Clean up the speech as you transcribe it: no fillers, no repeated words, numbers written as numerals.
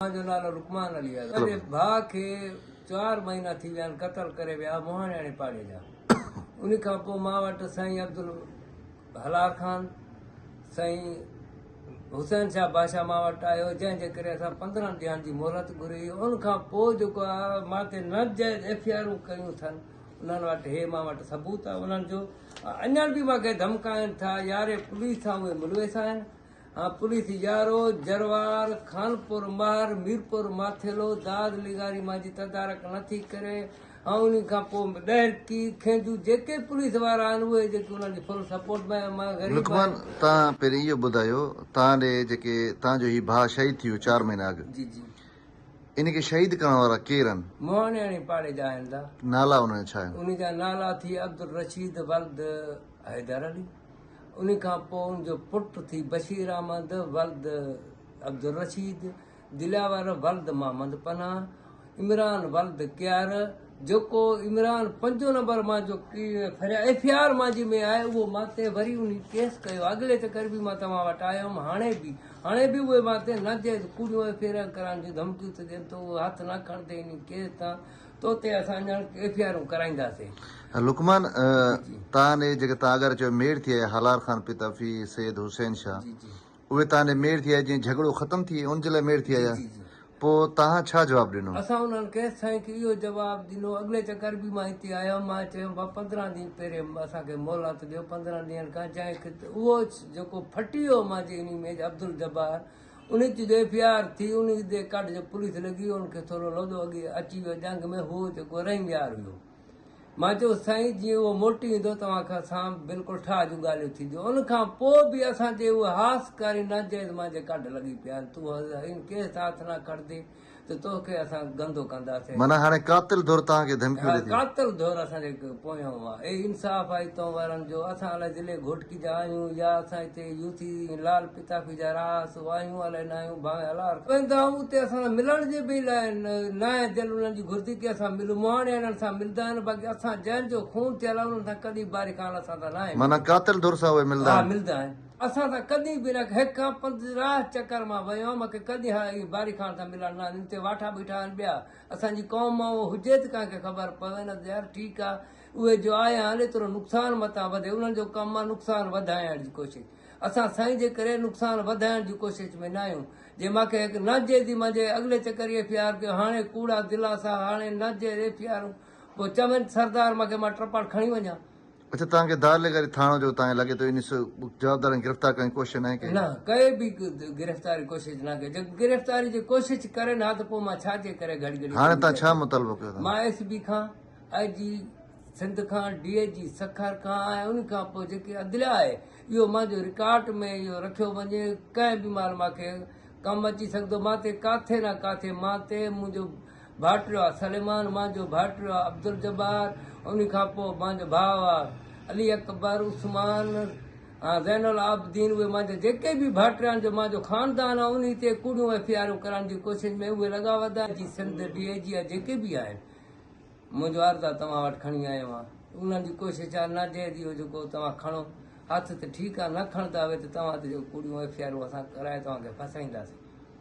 منهنجو نالو لقمان علي آهي. منهنجي ڀاء کي چار مهينا ٿي ويا آهن قتل ڪري ويا مهاڻياڻي پاڙي جا. ان کان پوء مان وٽ سائين عبدالهلار خان، سائين حسين شاهه بادشاهه مان وٽ آيو جنهن جي ڪري اسان 15 ڏينهن جي مهلت گهري. ان کان پوء جيڪو آهي مان تي ناجائز ايف I آرون ڪيون اٿن انهن وٽ هي مان وٽ ثبوت آهي انهن جو. اڃا به مان کي ڌمڪائن ٿا ياري پوليس سان اهي ملوث آهن. ها پوليس يارو، جروار، خانپور مهر، ميرپور ماٿيلو، داد لغاري مانجي تدارڪ نه ٿي ڪري ها انهي کان پوء ڏهرڪي، کينجو جيڪي پوليس وارا آهن اهي جيڪي انهن جي فل سپورٽ ۾ آهن مان غريب لقمان آهيان. تان پهرين اهو ٻڌايو تان ڏي جيڪي تان جو هي ڀاء شهيد ٿي ويو چار مهينا اڳ جي جي. ان کي شهيد ڪرڻ وارا ڪير آهن؟ مهاڻياڻي پاڙي جا آهن دا. نالا انهن جا ڇا آهن؟ انهي جا نالا ٿي عبدالرشيد ولد حيدر علي. ان کان پوء ان جو پٽ ٿي بشير احمد ولد عبدالرشيد، دلاور ولد محمد پناهه، عمران ولد ڪيار، جيڪو عمران پنجون نمبر مان جو ايف I R مانجي ۾ آهي اهو مان تي وري انهي ڪيس ڪيو. اڳلي چڪر به مان توهان وٽ آيو هيم هاڻي به هاڻي به اهي مان تي ناجائز ڪوڙيون ايف I R ڪرائڻ جون ڌمڪيون ٿو ڏين ته اهو هٿ نه کڻندي انهي ڪيس تان تو تي اسان اڃا ايف I آرون ڪرائينداسين. لقمان تان ڏي جيڪي تان اگر چيو ميڙ ٿي آيا هالار خان پتافي سيد حسين شاهه اهي تان ڏي ميڙ ٿي آيا جيئن جهڳڙو ختم ٿي ان جي لاء ميڙ ٿي آيا پوء تان ڇا جواب ڏنو. اسان انهن کي سائين کي اهو جواب ڏنو اڳلي چڪر به مان هتي آيو هيم مان چيم بابا 15 ڏينهن پهرين اسان کي مهلت ڏيو 15 ڏينهن کان جنهن کي اهو جيڪو ڦٽي ويو مان جي انهي ۾ عبدالجبار انهي تي جو ايف I R ٿي انهي تي ڪڍ جو پوليس لڳي ان کي ٿورو لوڏو اڳي اچي ويو جنگ ۾ هو جيڪو رحيم يار هيو مان چيو سائين جيئن اهو موٽي ايندو توهان کان سان بلڪل ٺاهه جون ڳالهيون ٿينديون ان کان پوء به اسان جي اهي هاس ڪاري ناجائز مانجي ڪڍ لڳي پيا آهن تون هن ڪيس تان هٿ نه کڻندي ته توکي اسان گندو ڪنداسين. معنيٰ هاڻي قاتل ڌر توهان کي ڌمڪيون ڏي ٿي. ها قاتل ڌر اسان جي پويان هئا. اي انصاف آهي تون وارن جو اسان الائي ضلعي گهوٽڪي جا آهيون يا اسان هتي يوٿي ۽ لال پتافي جا رهاسو آهيون الائي نه آهيون ڀانء الار ويندا آهيون اتي اسان سان ملڻ جي به لاء ناهي دل انهن جي گهرندي ڪي اسان ملون مهاڻي انهن سان ملدا آهن باقي اسان جنهن جو خون ٿيل آهي انهن سان ڪڏهن باري خان اسان سان ناهي معنيٰ قاتل ڌر سان اهي ملدا ها آهن. ملدا آهن. اسان سان ڪڏهن به نه هڪ کان 15 چڪر مان ويو آهيان مونکي ڪڏهن ها اهي باري خان سان ملڻ نه آهن اتي واٺا بيٺا آهن ٻيا اسان جي قوم مان اهو هجي ته ڪنهن کي خبر پوي نه ته يار ٺيڪ آهي اهي جو آيا آهن ايترو نقصان متان وڌي انهن جو ڪم آهي نقصان وڌائڻ جي ڪوشش اسان سائين جي ڪري نقصان وڌائڻ جي ڪوشش ۾ نه آهيون جي مونکي هڪ ناجائزي منهنجي اڳلي چڪر ايف I R ڪيو هاڻي ڪوڙا دلاسا هاڻي ناجائز ايف I آرون پوء چون سردار مونکي مان ٽپڙ کڻي وڃان. اڇا توهان کي دار لغاري ٿاڻو جو توهان کي لڳي ٿو ان جوابدارن کي گرفتار ڪرڻ جي ڪوشش ناهي ڪئي؟ نه ڪئي به گرفتاري ڪوشش نه ڪئي جي گرفتاري جي ڪوشش ڪرين ها ته پوء مان ڇا جي ڪري گهڙي گهڙي هاڻي توهان ڇا مطالبو ڪيو ٿا؟ مان ايس پي کان آء جي سنڌ کان ڊي I جي سکر کان ۽ ان کان پوء جيڪي عدليا آهي اهو مانجو رڪارڊ ۾ اهو رکيو وڃي ڪنهن به مهل مانکي ڪم اچي سگهندو مان تي ڪاٿي نه ڪاٿي مان تي منهنجو ڀائٽيو آ سليمان، مانجو ڀائٽيو آ عبدالجبار، انهي کان پوء مانجو ڀاء آ علي اڪبر، عثمان ۽ زين العابدين، اهي مانجا جيڪي به ڀائٽيا آهن جو مانجو خاندان آ انهي تي ڪوڙيون ايف I آرون ڪرائڻ جي ڪوشش ۾ اهي لڳا وڌا جي سنڌ ڊي I جي آ جيڪي به آهن منهنجو عرض آ توهان وٽ کڻي آيو آهيان انهن جي ڪوشش آ ناجائز اهو جيڪو توهان کڻو هٿ ته ٺيڪ آ نه کڻندا اهي ته توهان تي جيڪو ڪوڙيون ايف I آرون اسان ڪرائي توهان کي ڦاسائينداسين.